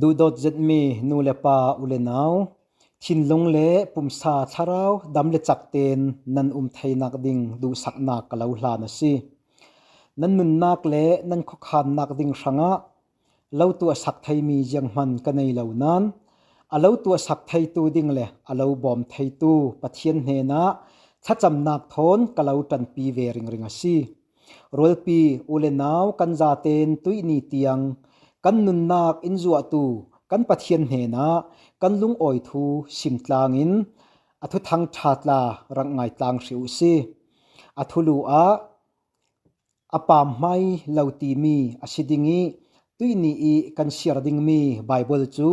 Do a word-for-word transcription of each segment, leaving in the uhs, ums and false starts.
Duhdawt zetmi nu le pa, u le nau, thinlung le pumsa thlarau dam le cak ten nan um theinak ding duhsaknak ka lo hlan a si. Nan nunnak le nan khuakhannak ding hrangah lo tuahsak theimi zianghman ka nei lo nain, a lo tuahsak theitu ding le a lo bawm theitu Pathian hnenah thlacamnak thawn ka lo ṭanpi ve ringring a si. Rualpi u le nau, kan zaten tuihni tiang kan nunnak in zuahtu kan Pathian hnenah kan lungawi thu sim tlangin a thuthang ṭha tla rak ngai tlang hrih uh si. A thulu ah a pamhmai lo timi a si ding ih, tuihni ih kan siar dingmi Baibal cu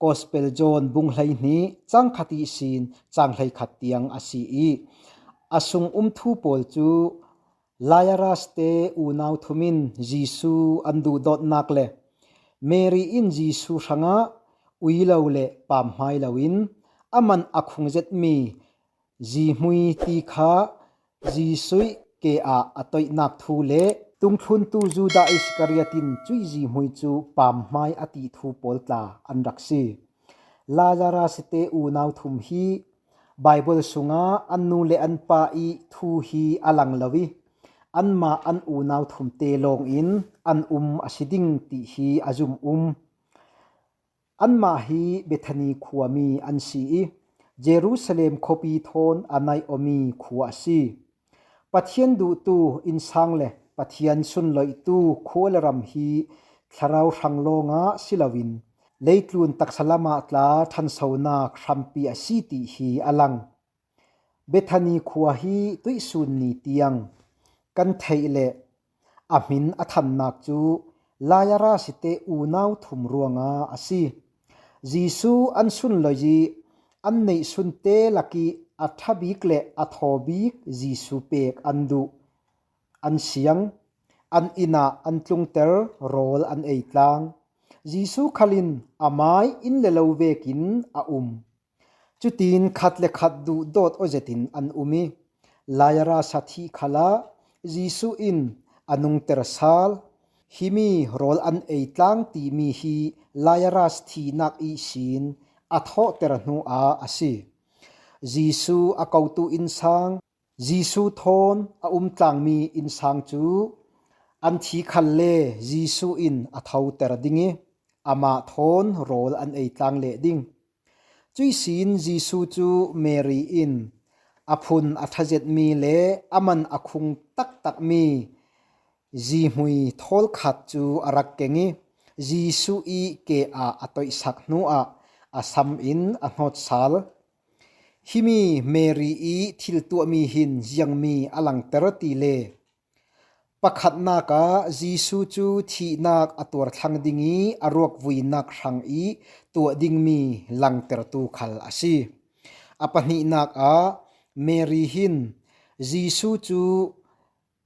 Gospel John bung hleihnih cang khat ihsin cang hleikhat tiang a si ih, a sung um thu pawl cu Lazarus te unau thum in Jesuh an duhdawtnak le Mary in Jesuh hrangah uilo le pamhmai loin a man a khung zetmi zihmui ti kha Jesuh ke ah a toihnak thu le tungthluntu Judah Iskariot in cuih zihmui cu pamhmai a tih thu pawl tla an rak si. Lazarus te unau thum hi Baibal sungah an nu le an pa ih thu hi a lang lo ih, anmah an unau thum te lawngin an um a si ding ti hi a zum um. Anmah hi Bethani khuami an si ih, Jerusalem khuapi thawn a naih awmi khua a si. Pathian duhtu innsang le Pathian sunloihtu khua le ram hi thlarau hrang lawngah si loin, leitlun taksa lamah tla ṭhansonak hrampi a si ti hi a lang. Bethani khua hi tuihsun ni tiang kan theih le a hmin a thannak cu Lazarus te unau thum ruangah a si. Jesuh an sunloi ih an neihsun te lakih a ṭha bik le a thaw bik Jesuh pek an duh. An siang, an inn ah an tlungter, rawl an ei tlang. Jesuh khal in a mai inn le lo vekin a um. Cutin khat le khat duhdawt aw zetin an um ih, Lazarus a thih khalah Jesuh in a nungter sal. Himi rawl an ei tlang timi hi Lazarus thihnak ihsin a thawhter hnuah a si. Jesuh a kotu innsang, Jesuh thawn a um tlangmi innsang cu an thi khal le Jesuh in a thoter ding ih, amah thawn rawl an ei tlang leh ding. Cuihsin Jesuh cu Mary in a phun a ṭha zetmi le a man a khung taktakmi zihmui thawlkhat cu a rak keng ih, Jesuh ih ke ah a toihsak hnuah a sam in a hnawt sal. Himi Mary ih thil tuahmi hin ziangmi a langter ti le, pakhatnak ah Jesuh cu thihnak a tuar thlang ding ih a ruak vuinak hrang ih tuah dingmi langtertu khal a si. A pahnihnak ah Mary hin Jesuh cu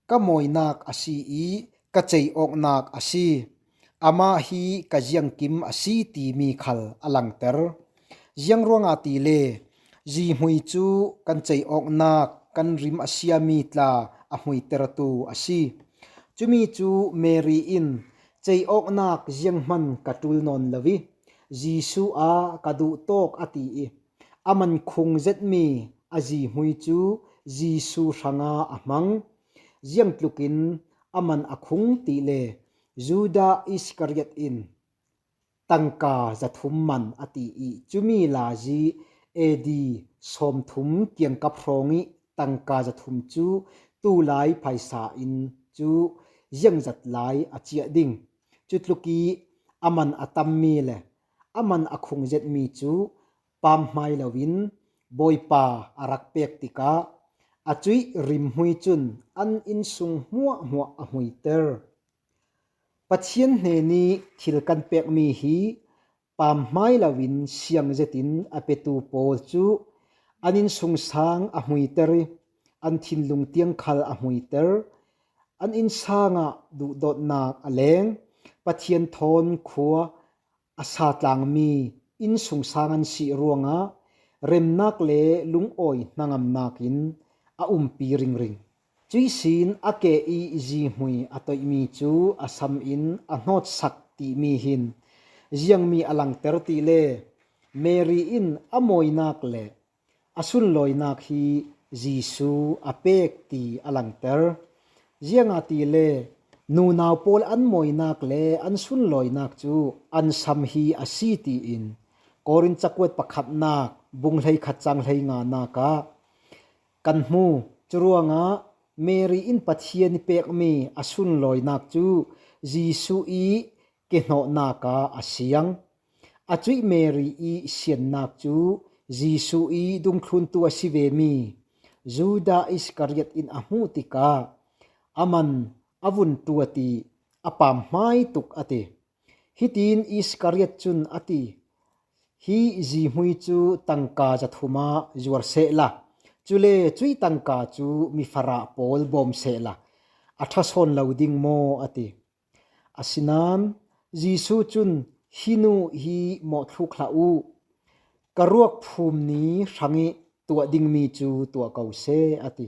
ka mawinak a si ih ka ceiawknak a si. Amah hi ka ziangkim a si timi khal a langter. Ziangruangah tile, zihmui cu kan ceiawknak, kan rim a siami tla a hmuitertu a si. Cumi cu Mary in ceiawknak zianghman ka ṭul nawn lo ih, Jesuh ah ka duhtawk a ti ih, a man khung zetmi a zihmui cu Jesuh hrangah a hmang. Ziangtlukin a man a khung ti le, Judah Iskariot in tangka zathum man a ti ih, cumi lazi A D sawmthum kiangkap hrawng ih tangka zathum cu tulai phaisa in cu ziangzat lai a ciah ding. Cutluk ih a man a tammi le a man a khung zetmi cu pamhmai loin Bawipa a rak pek tikah a cuih rimhmui cun an innsung hmuahhmuah a hmuiter. Pathian hnenih thil kan pekmi hi pamhmai loin siang zetin a petu pawl cu an innsungsang a hmuiter ih, an thinlung tiang khal a hmuiter. An innsang ah duhdawtnak a leng. Pathian thawn khua a sa tlangmi innsungsang an si ruangah remnak le lungawi hnangamnak in a umpi ringring. Cuihsin a ke ih zihmui a toihmi cu a sam in a hnawtsak timi hin Ziangmi a langter ti le Mary in a mawinak le a sunlawinak hi Jesu a pek ti a langter. Ziangahtile nunau pawl an mawinak le an sunlawinak cu an sam hi a si tiin Korin cakuat pakhatnak bung hleikhat cang hleinganak ah kan hmu. Curuangah Mary in Pathian i pekmi a sunlawinak cu Jesu i kihnawhnak ah a siang. A cuih Mary i siannak cu Jesu i dungthluntu a si vemi Judah Iskariot in a hmuh tikah a man a vun tuat i a pamhmai tuk a ti. Hitin Iskariot cun a ti, "Hi zihmui cu tangka zathum ah zuar sehla, cule cuih tangka cu mifarah pawl bawm sehla, a ṭha sawn lo ding maw?" a ti. Asinain Jesu cun, "Hi nu hi mawhthluk hlah u, ka ruak phum ni hrangih tuah dingmi cu tuah ko seh," a ti.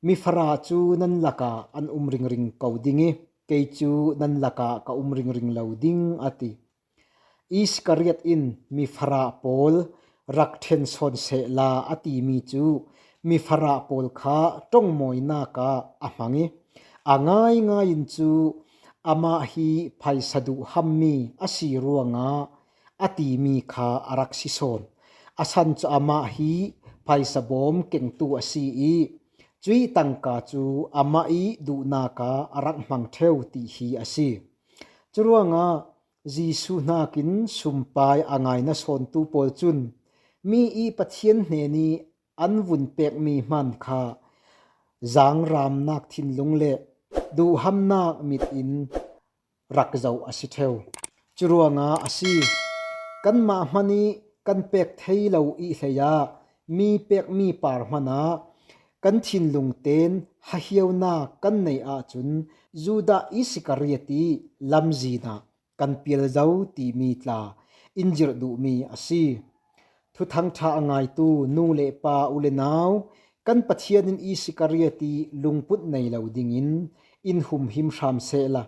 "Mifarah cu nan lakah an um ringring ko ding i kei cu nan lakah ka um ringring lo ding," a ti. Iskariot in, "Mifarah pawl rak ṭhen sawn sehla," a timi cu mifarah pawl kha ṭongmawinak ah a hmang i a ngaingai in cu amah hi phaisa duhhammi a si ruangah a timi kha a rak si sawn. A san cu amah hi phaisa bawm kengtu a si i cuih tangka cu amah i duhnak ah a rak hmang ṭheu ti hi a si. Curuangah Jesu hnakin sumpai a ngaina sawntu pawl cun mi i Pathian hnen i an vun pekmi hman kha zaangramnak thinlung le duhhamnak mit in rak zoh a si ṭheu. Curuangah a si, kanmah hman i kan pek thei lo i hleiah mi pekmi par hmanah kan thinlung tein hahiaunak kan neih ahcun Judah Iskariot i lamzin ah kan pial zo timi tla in zirh duhmi a si. Thuthang ṭha a ngaitu nu le pa, u le nau, kan Pathian in Iskariot i lungput nei lo dingin in humhim hram sehla,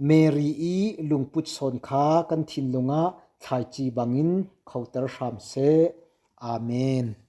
Mary i lungput sawn kha kan thinlung ah thlaici bangin khoter hram seh. Amen.